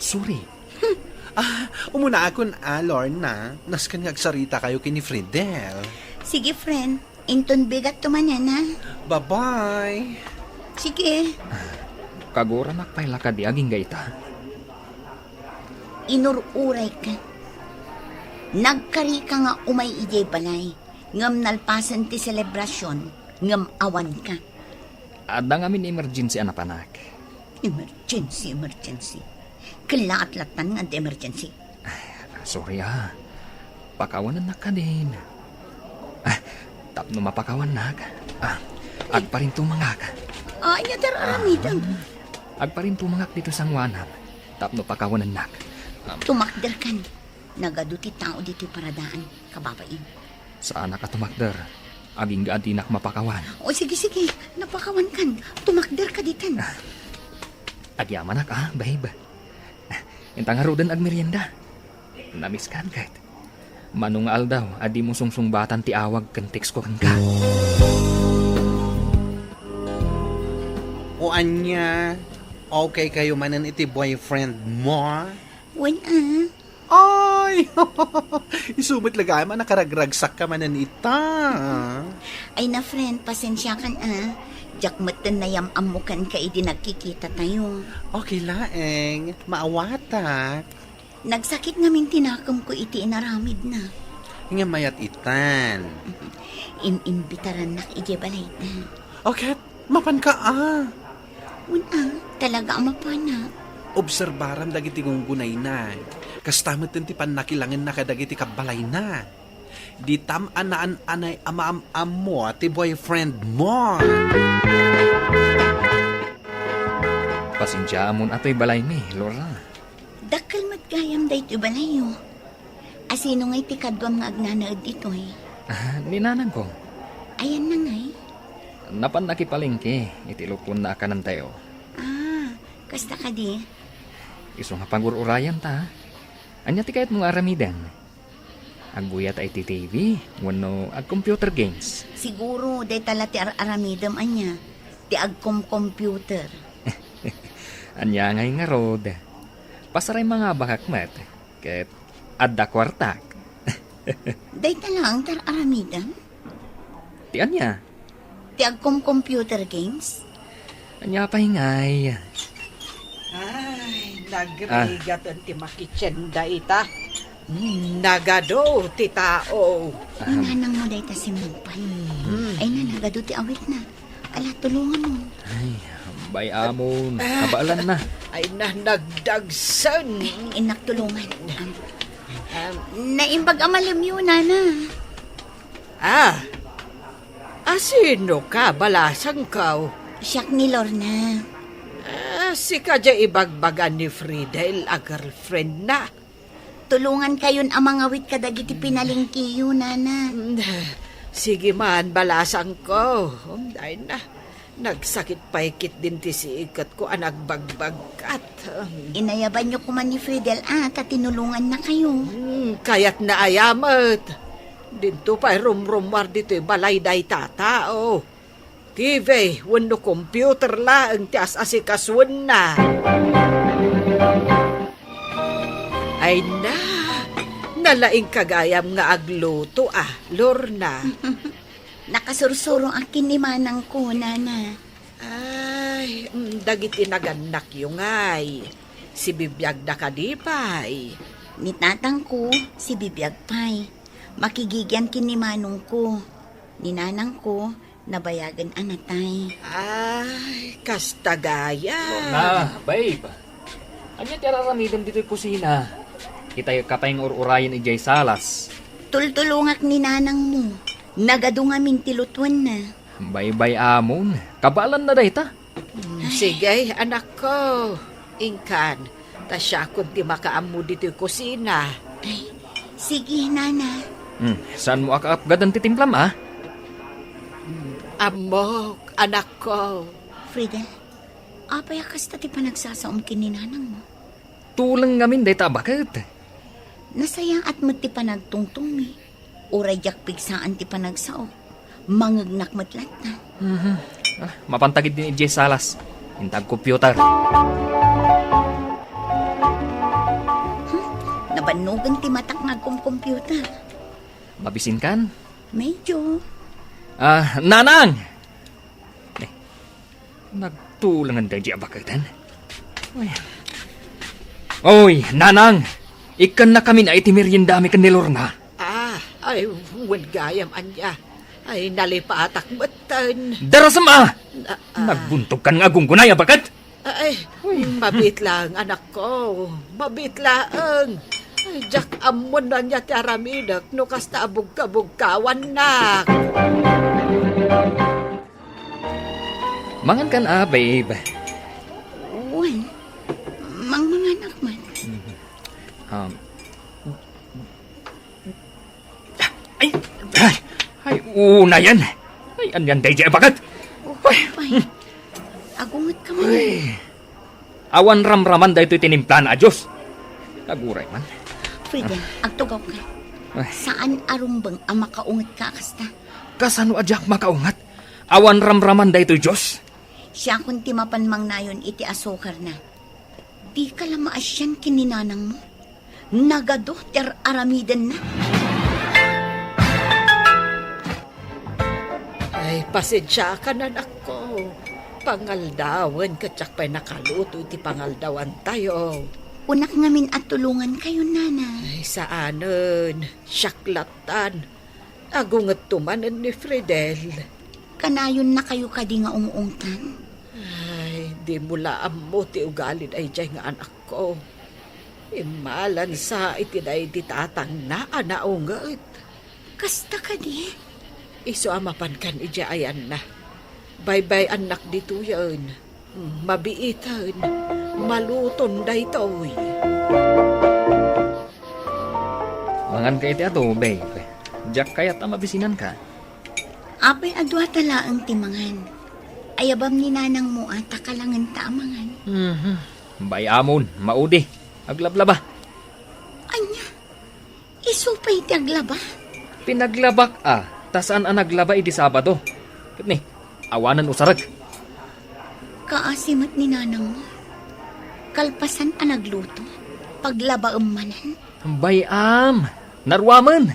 Sorry. Hmm. Ah, umunaakon a, Lorna. Nasken nga agsarita kayo ken ni Fridel. Sige, friend. Inton bigat to manen, ha? Bye-bye. Sige. Kaguranak pay la kadi agingga ita. Inur-urayka. Nagkarika nga umay idiay balay, ngem nalpasen ti selebrasion, ngem awanka. Adda ngamin emergency a napanak. Emergency, emergency. Kellaat lattan nga adda emergency. Ah, sorry, ah. Pakawanennak kadin. Ah, tapno mapakawannak. Ah, agparintumangak. Ania ti ar-aramidem? Ah, agparintumangak ditoy sangoanam. Tapno pakawanennak. Um, tumakderkan. Nagadu ti tao ditoy paradaan, kababain. Saanak a tumakder. Agingga a dinak mapakawan. O, sige, sige. Napakawankan. Tumakderka ditan. Ah, agyamanak, ah, babe. Ah, inta ngaruden agmerienda. Namiskan ket. Mano nga aldaw a dimo sungsungbatan ti awag ken text ko kenka. O ania, okay kayo manen iti boyfriend mo? Wen, ah. Ay! Isu met la gayam a nakaragragsakka manen ita. Ay na, friend, pasensiakan, ah. Diak metten nayam-ammo kenka idi nagkikitatayo. Okay laeng, maawatak. Nagsakit ngamin ti nakemko iti inaramidna. Ngem mayat itan. In-imbitarannak idiay balayda. O ket, mapanka a. Wen a, talaga a mapanak. Obserbaram dagiti gunggunayna. Kasta metten ti pannakilangenna kadagiti kabbalayna. Ditam a naan-anay a maam-ammo ti boyfriend mo. Pasensiaamon a toy balaymi, Lorna. Dakkel met gayam daytoy balayyo. Asino ngay ti kaduam nga agnanaed ditoy? Ah, ni nanangko. Ayanna ngay? Napan nakipalengke iti luponna a kanantayo. Ah, kasta kadi? Isu nga pagur-urayanta. Ania ti kayatmo nga aramiden? Agguyat iti T V wenno ag-computer games? Siguro, dayta la ti ar-aramidem ania, ti agkom-computer. Ania ngay ngarud? Pasaray mangabakak met, ket adda kuartak. Dayta laeng ti ar-aramidem? Ti ania? Ti agkom-computer games? Ania pay ngay? Ay, nagrigat ti makitien dayta. Mm, nagadu ti tao. Ahem. Inanang mo dayta si Mempay. Mm. Ay na, nagadu ti awitna. Ala, tulongan mo. Ay, bay amon. Ah. Kabaelanna. Ay na, nagdagsen. Ay, innak tulongan. Am, am, naimbag a malemyo, nana. Ah, asino ka, balasangko? Siak ni Lorna. Ah, sika diay ibagbaga ni Fridel a girlfriend na. Tulongan kayon a mangawit kadagiti pinalengkeyo, nana. Mm, sige man, balasangko. Um, ay na. Nagsakit pay ketdin ti siketko a nagbagbagkat. Inayabanyo koma ni Fridel a ta tinulonganna kayo. Hmm, kayatna aya met. Dinto pay rumrumuar ditoy balay dayta a tao. T V wenno computer laeng ti as-asikasuenna. Ay na, nalaingka gayam nga agluto a, Lorna. Nakasursuroak ken ni manangko, nana. Ay, mm, dagiti nagannakyo ngay, sibibiagda kadi pay? Ni tatangko, sibibiag pay. Makigigian ken ni manongko. Ni nanangko, Nabayagen a natay. Ay, kasta gayam. Na, babe. Ania ti ar-aramidem ditoy kusina? Itayka pay nga ur-urayen idiay salas. Tultulongak ni nanangmo. Nagadu ngamin ti lutuenna. Baybay-amon. Kabaelanna dayta. Hmm, sige, anakko. Inkan, ta siakon ti makaammo ditoy kusina. Ay, sige, nana. Hmm, saanmo a kaapgadan ti timplam, a? Hmm, ammok, anakko. Frida, apay a kasta ti panagsasaom ken ni nanangmo? Tuleng ngamin dayta a baket. Nasayaat met ti panagtungtongmi. Uray diak pigsaan ti panagsaok. Mangegnak met latta. Mhm. Ah, mapantagid din idiay salas. Intag computer. Hmm? Nabannogen ti matak nga agkom-computer. Mabisinkan? Medyo. Ah, Nanang! Eh, nagtulengen daydi a baketen? Uy. Uy, Nanang! Ikkannakamin a iti meriendami ken ni Lorna. Ah, ay, wen gayam ania. Ay, nalipatak metten. Darasem a! Na-, ah. Nagbuntogkan nga agunggunay a baket? Ay, uy. Mabiit laeng, anakko. Mabiit laeng. Ay, diak ammon no ania ti aramidek no kasta a bugkabugkawannak. Mangankan a, babe? Wen, mangmanganak man. Mhm. Um, Ay, ay, ay, unayen. Ay, anian daydi a baket? Uy, pay. Agungetka man. Ay. Awan ramraman daytoy tinimplan a Dios. Aguray man. Frida, agtugawka. Ay. Saan a rumbeng a makaungetka a kasta. Kasano a diak makaunget? Awan ramraman daytoy Dios. Siakon ti mapan mangnayon iti asukarna. Dika la maasian ken ni nanangmo. Nagadu ti ar-aramidenna. Ay, pasensiakan, anakko. Pangaldawen ket diak pay nakaluto iti pangaldawantayo. Unak ngamin a tulongankayo, nana. Ay, saanen. Siak lattan. Agungetto manen ni Fridel. Kanayonnakayo kadi nga ung-ungtan? Ay, dimo la ammo ti ugalin daydiay nga anakko. Immalansa iti daydi tatangna a naunget. Kasta kadi? Isu a mapankan idiay ayanna. Baybay-annak ditoyen. Mabiiten. Maluton daytoy. Manganka iti adu, babe. Diak kayat a mabisinanka. Apay a duata laeng ti mangan? Ayabam ni nanangmo a ta kalangenta a mangan. Mhm. Bay-amon, maudi. Aglablaba. Ania? Isu pay ti aglaba? Pinaglabak a, ta saan a naglaba idi Sabado. Ket ni, awanen usarek. Kaasi met ni nanangmo. Kalpasan a nagluto, paglabaem manen. Bay-am, naruamen.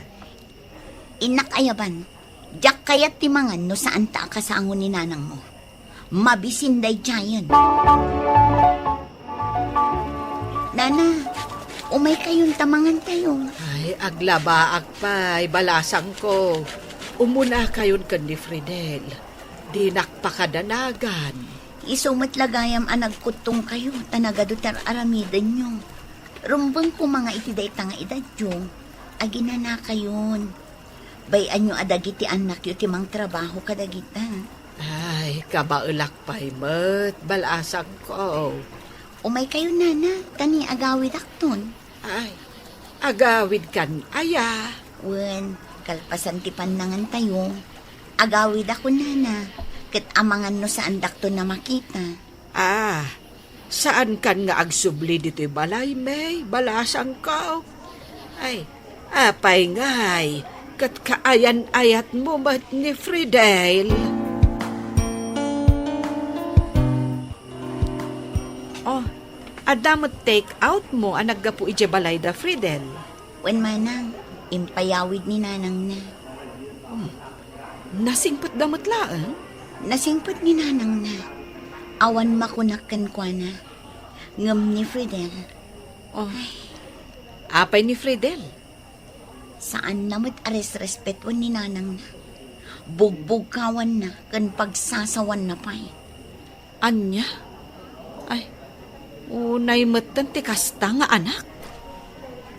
Innak ayaban, diak kayat ti mangan no saanta a kasango ni nanangmo. Mabisin daydiayen. Nana, umaykayon ta mangantayo. Ay, aglabaak pay, balasangko. Umunakayon ken ni Fridel. Dinak pakadanagan. Isu met la gayam a nagkuttongkayo ta nagadu ti ar-aramidenyo. Rumbeng koma nga iti dayta nga edadyo, aginanakayon. Bay-anyo a dagiti annakyo ti mangtrabaho kadagita. Ay, kabaelak pay met, balasangko. Umaykayo, nana, ta ni agawidakton. Ay, agawidkan aya? Wen, kalpasan ti pannangantayo, agawidakon, nana, ket amangan no saandakton a makita. Ah, saankan nga agsubli ditoy balay, May, balasangko? Ay, apay ngay, ket kaayan-ayatmo met ni Fridel? Oh, adda met take out mo a naggapu idiay balay da Fridel? Wen manang, impayawid ni nanangna. Hmm. Nasingpetda met laeng? Nasingpet ni nanangna. Awan makunak kenkuana. Ngem ni Fridel. Oh. Ay. Apay ni Fridel? Saanna met a resrespetuen ni nanangna. Bugbugkawanna ken pagsasawanna pay. Ania? Ay, unay metten ti kasta nga anak?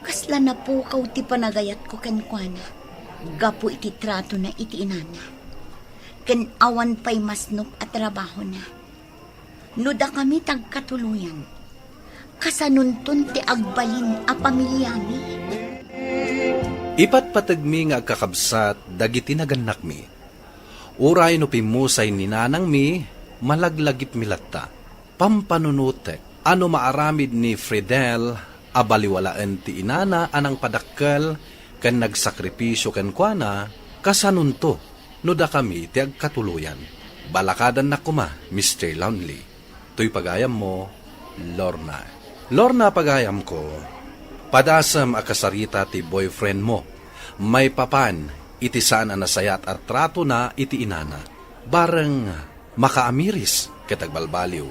Kasla napukaw ti panagayatko kenkuana gapu iti tratona iti inana, ken awan pay masnop a trabahona. No dakami ti agkatuloyan, kasanonton ti agbalin a pamiliami? Ipatpategmi nga agkakabsat dagiti nagannakmi. Uray no pimmusay ni nanangmi, malaglagipmi latta. Pampanunotek a no maaramid ni Fridel a baliwalaen ti inana a nangpadakkel ken nagsakripisio kenkuana, kasanonto no dakami ti agkatuloyan. Balakadannak koma, Mister Lonely. Toy pagayammo, Lorna. Lorna, pagayamko, padasem a kasarita ti boyfriendmo maipapan iti saan a nasayaat a tratona iti inana. Bareng makaamiris ket agbalbaliw.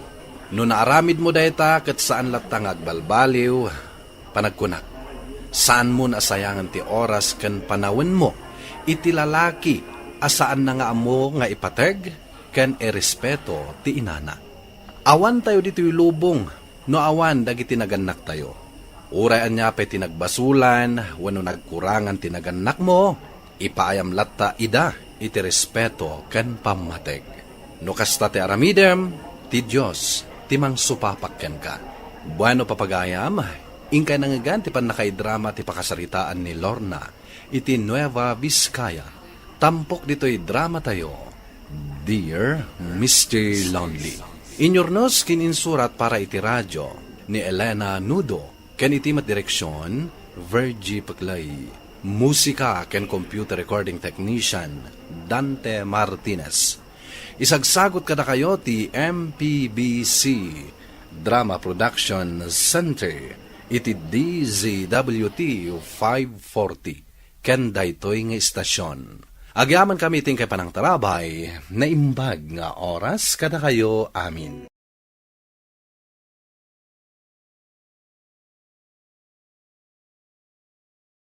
No naaramidmo dayta ket saan latta nga agbalbaliw, panagkunak, saanmo a sayangen ti oras ken panawenmo iti lalaki a saanna nga ammo nga ipateg ken irespeto ti inana. Awantayo ditoy lubong no awan dagiti nagannaktayo. Uray ania pay ti nagbasolan wenno nagkurangan ti nagannakmo, ipaayam latta ida iti respeto ken pammateg. No kasta ti aramidem, ti Dios ti mangsupapak kenka. Bueno, papagayam, inkay nangngegan ti pannakaidrama ti pakasaritaan ni Lorna iti Nueva Vizcaya. Tampok ditoy dramatayo, Dear Mister Lonely. Inyurnos ken insurat para iti radio ni Elena Nudo, ken iti met direksion, Virgie Peclay. Musika ken computer recording technician, Dante Martinez. Isagsagot kadakayo ti M P B C Drama Production Center iti D Z W T five forty ken daytoy nga istasion. Agyamankami iti inkay panangtarabay, naimbag nga oras kadakayo amin.